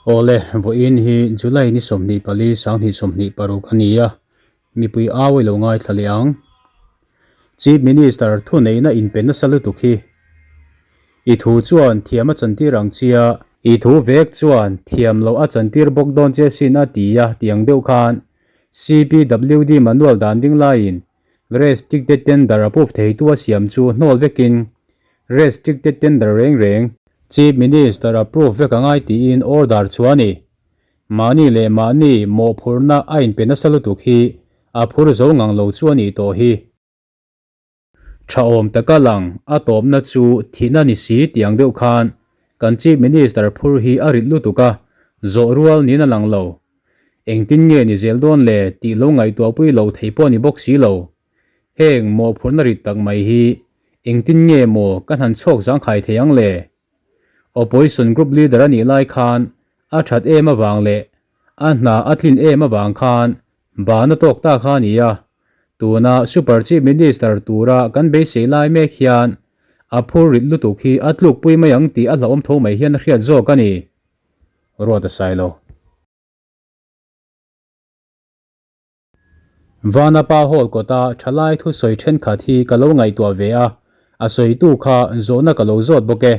Awle, vawiin hi July ni 24 2026 a ni a, mipui au i lo ngaithla leh ang. Chief Minister thuneihna inpe nasa lutuk hi i thu chuan thiam a chantir ang chia, i thu vek chuan thiam loh a chantir bawk dawn che sin a ti a tih ang deuh khan CPWD manual dan ding laiin Restricted tender approve theitu a siam chu hnawl vekin restricted tender reng reng Chief Minister approve vek a ngai tiin order chhuah a ni. Mahni leh mahni mawhphurhna a inpe nasa lutuk hi a phur zo ngang lo chu a nih tawh hi. Tha awm taka lang a tawpna chu thihna ni si tih ang deuh khan kan Chief Minister phur hi a rit lutuk a, zawh rual niin a lang lo. Engtin nge ni zel dawn le tih lo ngaihtuahpui lo thei pawh ni bawk si lo. Heng mawhphurhna rit tak mai hi engtin nge maw ka hnan chhuak zangkhai thei ang le? Opposition group leader a nih lai khan a that em avang leh a hna a tlin em avang khan ban a tawk ta kha a ni a. Tuna Super Chief Minister tura kan beisei lai mek hian a phur rit lutuk hi a tlukpui mai ang tih a hlauhawm tho mai hian a hriat zawk a ni. Ruat a sai lo. Vanapa Hall kawta thalai thusawi thenkhat hi ka lo ngaihtuah ve a, a sawitu kha zawhna ka lo zawt bawk e.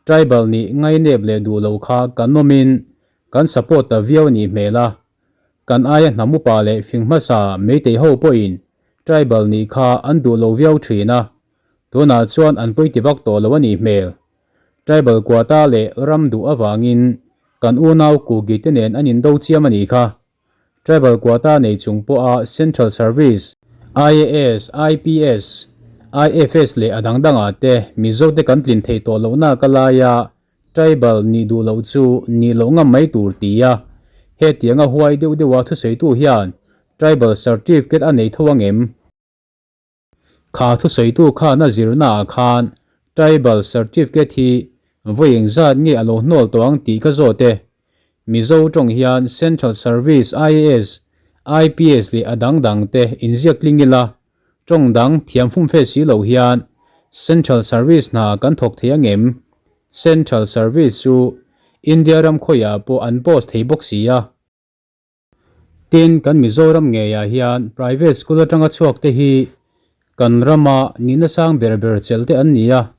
Tribal nih ngainep leh duh lo kha kan awmin kan support ta viau a nih hmel a. Kan aia hnam upa leh fing hmasa meitei ho pawhin tribal nih kha an duh lo viau thin a, tunah chuan an pawi ti vak tawh lo a nih hmel. Tribal quota leh ram duh avangin kan unau Kuki te nen an indo chiam a nih kha. Tribal quota nei chung pawha Central Service, IAS, IPS, IFS leh a dang dangah te Mizo te kan tlin theih tawh lohna ka laia Tribal nih duh loh chu nih loh ngam mai tur ti a, hetianga huai deuh deuha thusawitu hian Tribal Certificate a nei tho angem? Kha thusawitu khan a zirnaah khan Tribal Certificate hi vawi engzat nge a lo hnawl tawh ang tih ka zawt e. Mizo tawng hian Central Service IAS, IPS leh a dang dang te inziak tling ila, tawng dang thiam fumfe si lo hian Central Service hna kan thawk thei angem? Central Service chu India ram khawiah pawh an post thei bawk si a. Tin, kan Mizoram ngeiah hian private school atanga chhuak te hi kan rama nihna sang ber ber chelh te an ni a.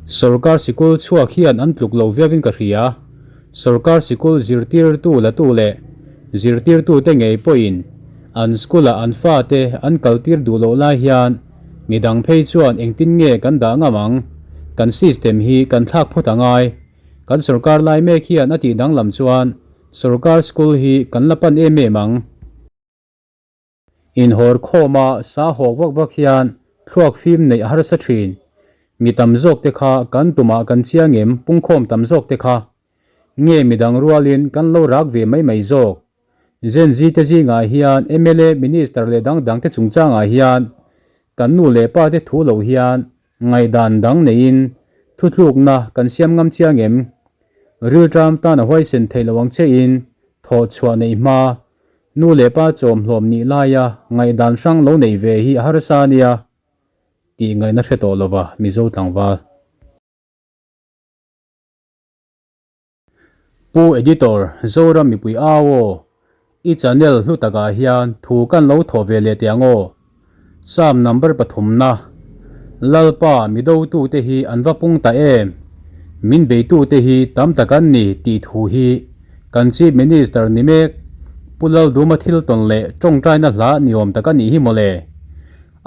Sorkar sikul chhuak hian an tluk lo viauin ka hria. Sorkar sikul zirtirtu latu leh zirtirtute ngei pawhin an school-ah an fate an kaltir duh loh lai hian midang phei chuan engtin nge kan dah ngam ang? Kan system hi kan thlak phawt a ngai. Kan sorkar lai mek hian a tih danglam chuan Sorkar school hi kan la pan em em ang. Inhawr khawma sa hawk vak vak hian thluak fim neih a harsa thin. Mi tam zawk te kha kan tumah kan chiang em pungkhawm tam zawk te kha. Nge midang rualin kan lo rak ve mai mai zawk. Gen Z te zingah hian mla, minister leh dang dang te chungchangah hian kan nu leh pa te thu lo hian Ngaihdan dang neiin thutlukna kan siam ngam chiang em? Rilṭam tan a huaisen theih lo ang chein thawh chhuah neih hma, nu leh pa chawmhlawm nih laia ngaihdan hrang lo neih ve hi a harsa a nia tih ngaihna hre tawh lova Mizo tlangval. Pu Editor, Zoram mipui au aw, i channel hlu takah hian thu kan lo thawh ve leh teh ang aw. Psalm number pathumna, Lalpa mi dotute hi an va pung ta em? Min beitute hi tam tak an ni tih thu hi kan Chief Minister ni mek Pu Lalduma thil tawn leh tawngtaina hla ni awm tak a nih hi mawle.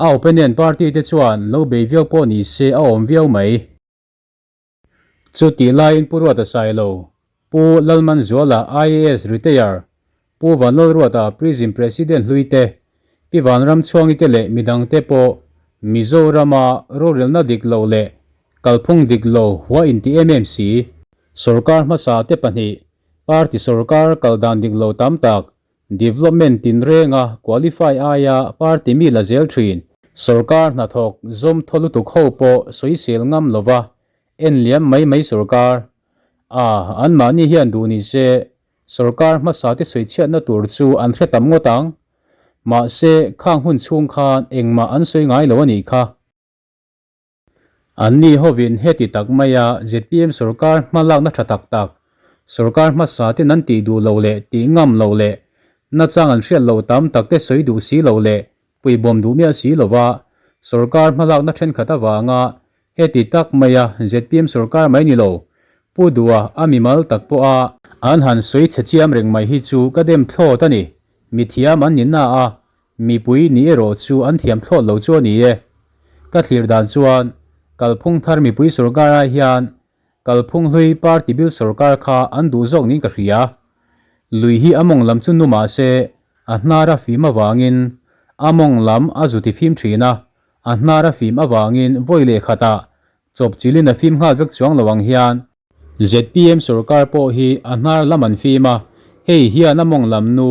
A opponent party te chuan lo bei viau pawh ni se a awm viau mai. Chutih laiin Pu Ruata Sailo, Pu Lalmanzuala IAS Retire, Pu Vanlalruata Prism President hlui te, Pi Vanramchhuangi te leh midangte pawh Mizorama rorelna dik lo leh kalphung dik lo hua inti em em si. Sorkar hmasa te pahnih, party sorkar kal dan dik lo tam tak Development tinrenga qualify aia party mi la zel thin. Sorkar hnathawk zawm thaw lutuk ho pawh sawisel ngam lova en liam mai mai sorkar a anmahni hian duh ni se sorkar hmasa te sawichhiatna tur chu an hre tam ngawt ang. Mahse khang hun chhung khan engmah an sawi ngai lo a nih kha. Anni hovin heti tak maia zpm sorkar hmalakna tha tak tak, Sorkar hmasa ten an tih duh lo leh tih ngam lo leh nachang an hriat loh tam tak te sawi duh si lo leh puibawm duh miah si lova sorkar hmalakna thenkhat avanga heti tak maia zpm sorkar mai ni lo Pu Duha a mimal tak pawha an han sawi chhe chiam reng mai hi chu ka dem thlawt a ni. Mithiam an ni na a, mipui ni erawh chu an thiam thlawt lo chu a ni e. Ka thlir dan chuan kalphung thar mipui sorkar ai hian Kalphung hlui party bil sorkar kha an duh zawk niin ka hria. Lui hi a mawng lam chu nu mah se, a hnar a fim avangin a mawng lam a zu ti fim thin a, a hnar a fim avangin vawi leh khatah chawp chilin a fim nghal vek chuang lo ang hian. Zpm sorkar pawh hi a hnar lam an fim a, hei hian a mawng lam nu,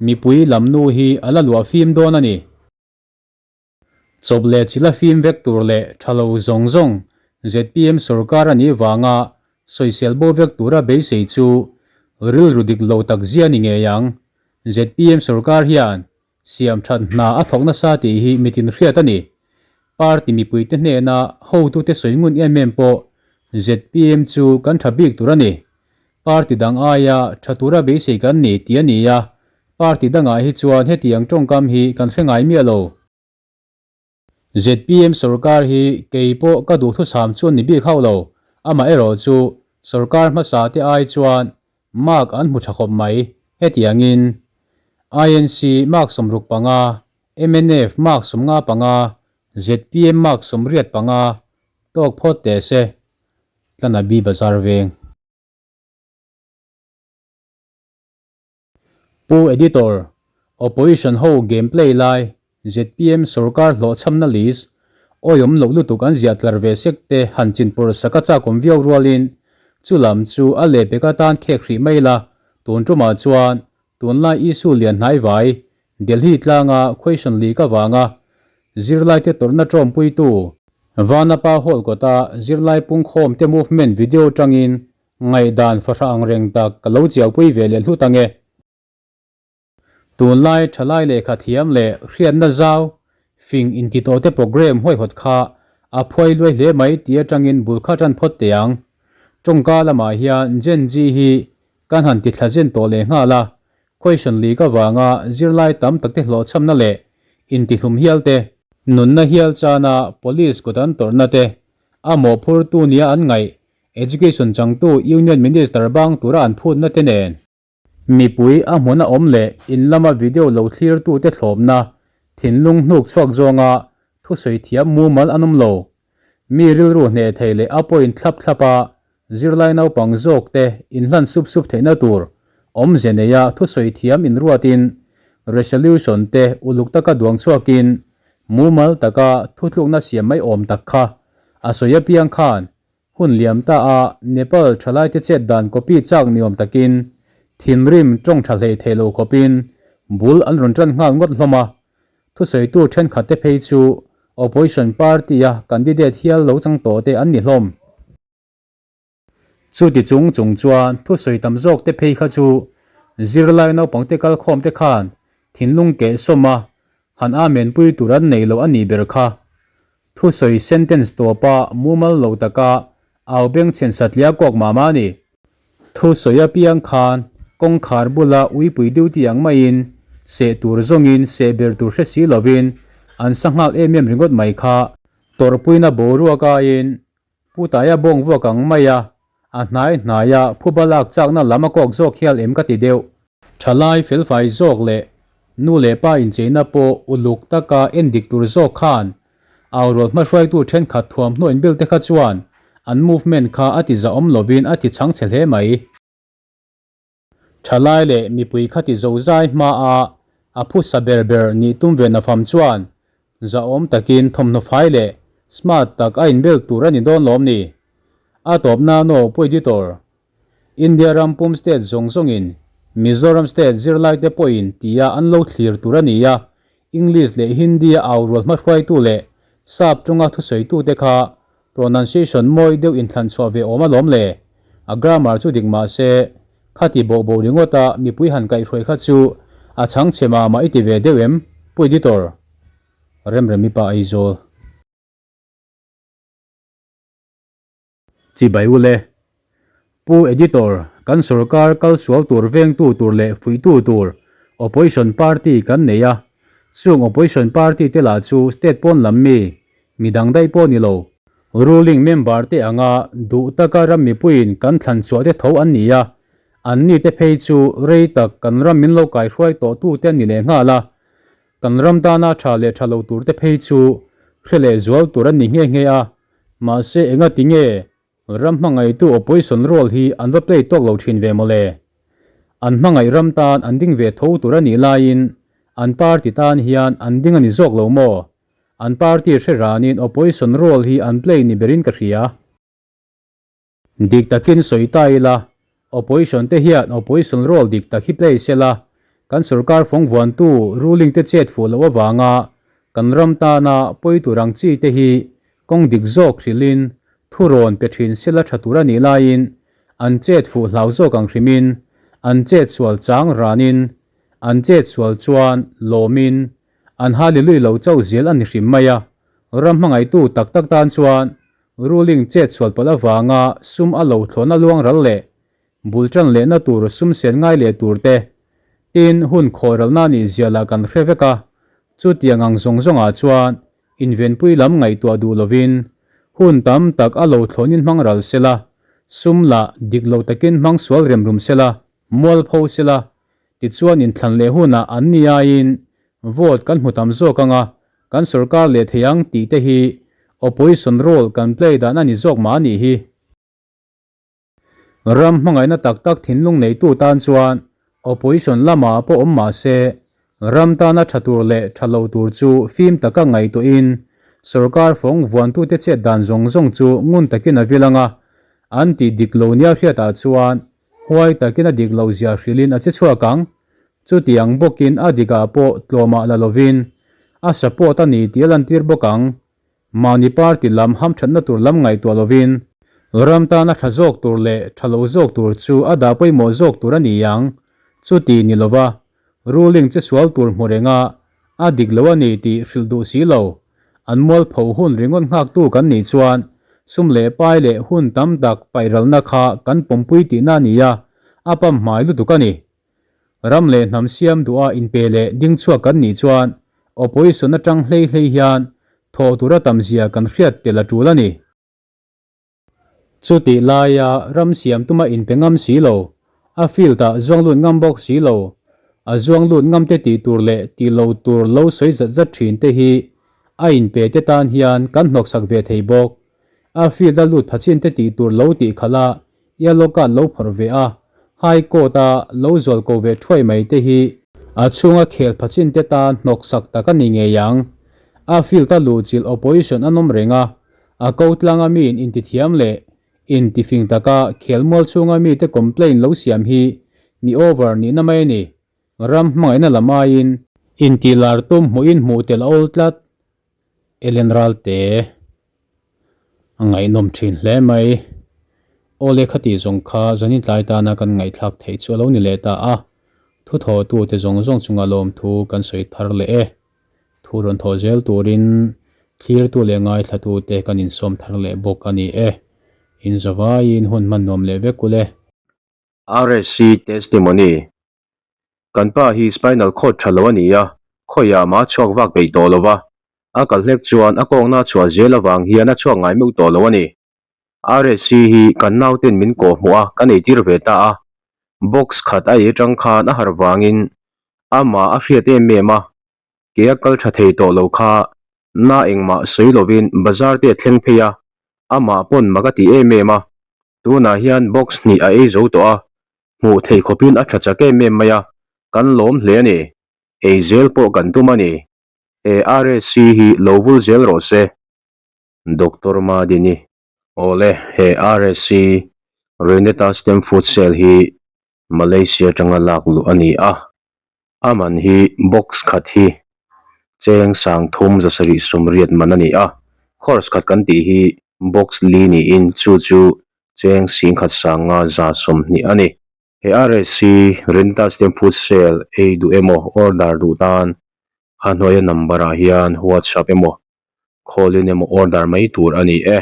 mipui lam nu hi a la luah fim dawn a ni. Chawp leh chila fim vek tur leh tha lo zawng zawng zpm sorkar a nih vanga sawisel bo vek tura beisei chu rilru dik lo tak zia ni ngei ang. Zpm sorkar hian siam that hna a thawk nasa tih hi mitin hriat a ni. Party mipuite hnena hotute sawi ngun em em pawh zpm chu kan tha bik tur a ni. Party dang aia tha tura beisei kan ni tih a ni a, Party dangah hi chuan hetiang tawngkam hi kan hre ngai miah lo. Zpm sorkar hi kei pawh ka duhthusam chuan ni bik hauh lo, amaherawh chu sorkar hmasa te ai chuan mark an hmu tha khawp mai hetiangin INC mark 65, mnf mark 55, zpm mark 85 tawk phawt teh se. Tlanabi Bazar veng. Pu Editor, Opposition ho game play lai zpm sorkar hlawhchhamna list awihawm loh lutuk an ziah tlar ve sek te han chinpawr sak a chakawm viau rualin chu lam chu a lehpek atan khek hrih mai la, tun tumah chuan tunlai issue lian hnai vai Delhi tlanga question leak avanga zirlaite tawrhna tawmpuitu Vanapa Hall kawta zirlai pungkhawmte movement video tangin Ngaihdan fahrah ang reng tak ka lo chiaupui ve leh hlut ang e. Tunlai thalai lehkha thiam leh hriatna zau fing intitawhte program huaihawt kha a phuai luai hle mai tih atangin bul kha tan phawt teh ang. Tawngka lamah hian Gen Z hi kan han tithla zen tawh leh nghal a, question leak avanga zirlai tam takte hlawhchhamna leh intihlum hial te, nunna hial chana police kut an tawrhna te a mawhphurtu nia an ngaih Education changtu Union Minister bang tura an phutna te nen. Mipui a hmuna awm leh in lama video lo thlirtute thlawpna thinlung hnuk chhuak zawnga thusawi thiam mumal an awm lo. Mi rilru hneh thei leh a point thlap thlap a zirlai naupang zawk te inhlan sup sup theihna tur awmze neia thusawi thiam inruatin resolution te uluk taka duang chhuakin mumal taka thutlukna siam mai awm tak kha a sawi apiang khan Hun liam ta a Nepal thalaite chet dan copy chak ni awm takin thinrim tawng tha hlei thei lo khawpin bul an rawn tan nghal ngawt hlawm a. Thusawitu thenkhat te phei chu opposition party-a candidate hial lo chang tawh te an ni hlawm. Chuti chung chung chuan thusawi tam zawk te phei kha chu zirlai naupang te kalkhawm te khan thinlung keh sawm a han amen pui tur an nei lo a nih ber kha. Thusawi sentence tawpa mumal lo taka au bengchhen satliah kawk mah mah a ni. Thusawi apiang khan kawngkhar bula uipui duty ang maiin seh tur zawngin seh ber tur hre si lovin an sa nghal em em ringawt mai kha. Tawrhpuina boruak aiin Pu Taia bawng vuak ang mai a, a hnai hnaia phuba lak chakna lam a kawk zawk hial em ka ti deuh. Thalai felfai zawk leh nu leh pa incheina pawh uluk taka en dik tur zawk khan aurual hmahruaitu thenkhat thuamhnaw inbil te kha chuan an movement kha a ti zahawm lovin a ti chhangchhe hle mai. Thalai leh mipui kha ti zozai hmaa a phusa ber ber nih tum ve nafam chuan zahawm takin thawmhnaw fai leh smart tak a inbel tur a ni dawn lawm ni? A tawpna naw Pu Editor, India ram pum state zawng zawngin Mizoram state zirlaite pawhin tia an lo thlir tur a ni a, English leh Hindi a au rual hmahruaitu leh Sap tawnga thusawitute kha pronunciation mawi deuh inthlan chhuah ve awm alawm le. A grammar chu dik mah se, khati boh boh ringawta mipui han kaihhruai kha chu a chhang chhe mah mah i ti ve deuh em? Pu Editor. Remremi pa Aizawl. Chibai ule. Pu Editor, kan sorkar kal sual tur vengtu tur leh fuihtu tur Opposition Party kan nei a, chung Opposition Party te lah chu state pawn lam mi, midang daih pawh ni lo, ruling member te anga duh taka ram mipuiin kan thlan chhuah te tho an ni a, anni te phei chu rei tak kan ram min lo kaihruai tawh tu te an ni leh nghal a, kan ram tana tha leh tha lo tur te phei chu hre leh zual tur an ni nghe nghe a, mahse engati nge Ram hmangaihtu opposition role hi an va play tawk lo thin ve mawle. An hmangaih ram tan an ding ve tho tur a nih laiin an party tan hian an ding a ni zawk lo maw? An party hre ranin opposition role hi an play ni berin ka hria. Dik takin sawi ta ila, opposition te hian opposition role dik tak hi play sela, kan sorkar fawng vuantu ruling te chet fuh loh avanga kan ram tana pawi tur ang chi te hi Kawng dik zawk hrilhin thu rawn pe thin sela tha tur a nih laiin an chet fuh hlau zawk ang hrimin an chet sual chang ranin an chet sual chuan lawmin an hallelui lo chauh zel a ni hrim mai a. Ram hmangaihtu tak tak tan chuan ruling chet sual palh avanga sum a lo thlawhna luang ral leh bul tan lehna tur sum sen ngai leh tur te tin hun khawhralna nih zia lah kan hre vek a, chutiang ang zawng zawngah chuan Invenpui lam ngaihtuah duh lovin hun tam tak a lo thlawnin hmang ral sela, sum lah dik lo takin hmang sual rem rum sela, mualpho sela, tichuan inthlan leh hunah an ni aiin vote kan hmu tam zawk anga kan sorkar leh thei ang tih te hi opposition role kan play dan a ni zawk mah a nih hi. Ram hmangaihna tak tak thinlung neitu tan chuan opposition lamah pawh awm mah se, ram tana tha tur leh tha lo tur chu fim taka ngaihtuahin sorkar fawng vuantute chet dan zawng zawng chu ngun takin a vil ang a, an tih dik lo nia hriatah chuan huai takin a dik loh zia hrilhin a che chhuak ang. Chutiang bawkin a dikah pawh tlawmah la lovin a support a ni tih a lantir bawk ang. Mahni party lam hamthatna tur lam ngaihtuah lovin ram tana tha zawk tur leh tha lo zawk tur chu a dah pawimawh zawk tur a ni ang. Chuti ni lova ruling che sual tur hmu renga a dik lo a ni tih hrilh duh si lo. An mualpho hun ringawt nghaktu kan nih chuan sum leh pai leh hun tam tak paih ralna kha kan pawmpui tihna a ni a, a pamhmai lutuk a ni. Ram leh hnam siam duha inpe leh ding chhuak kan nih chuan opposition atang hlei hlei hian thawh tura tam zia kan hriat tel a tul a ni. Chutih laia ram siam tuma inpe ngam si lo, a field ah zuang lut ngam bawk si lo, a zuang lut ngam te tih tur leh tih lo tur lo sawi zat zat thin te hi a inpe te tan hian kan hnawksak ve thei bawk. A field a lut phachin te tih tur lo tih khalh a Yellow card lo phawrh ve a, High Court a lo zual ko ve thuai mai te hi a chhunga khel phachin te tan hnawk sak tak a ni ngei ang. A field a luhchilh opposition an awm reng a, a ko tlanga miin intithiam leh intifing taka khelmual chhunga mite complaint lo siam hi mi over nihna mai a ni. Ram hmangaihna lam aiin intihlar tum hmuhin hmuh tel a awl tlat. Ellen Ralte a ngaihnawm thin hle mai. Aw lehkha tih zawng kha zanin tlai tana kan ngaihthlak theih chu a lo ni leh ta a, thu thawhtute zawng zawng chunga lawmthu kan sawi thar leh e. Thu rawn thawh zel turin thlirtu leh ngaithlatute kan insawm thar leh bawk a ni e. Inzavaiin hun hman nuam leh vek ule. RSC Testimony Kan pa hi spinal cord tha lo a ni a, khawiah mah a chhuak vak peih tawh lo va, a kal hlek chuan a kawngna a chhuah zel avang hian a chhuak ngai meuh tawh lo a ni. RSC hi kan nauten min kawh hmuh a, kan eitir ve ta a, box khat a ei atang khan a harh vangin amah a hriat em em a, ke a kal tha thei tawh lo kha na engmah sawi lovin bazar te a thleng phei a, amah pawn mak a ti em em a, tunah hian box hnih a ei zo tawh a, hmuh theih khawpin a tha chak em em mai a, kan lawm hle a ni. Ei zel pawh kan tum a ni. He RSC hi lo vul zel rawh se. Doctor Madini, Awle, he RSC, Reneta Stem Food Cell hi Malaysia atanga lak luh a ni a, a man hi box khat hi cheng sangthum zasarih sawmriat man a ni a, course khat kan tih hi box li niin chu chu cheng singkhat sanga za 20 a ni. He RSC Rental Stem Food Sale ei duh emaw order duh tan a hnuaia number ah hian WhatsApp emaw call in emaw order mai tur a ni e.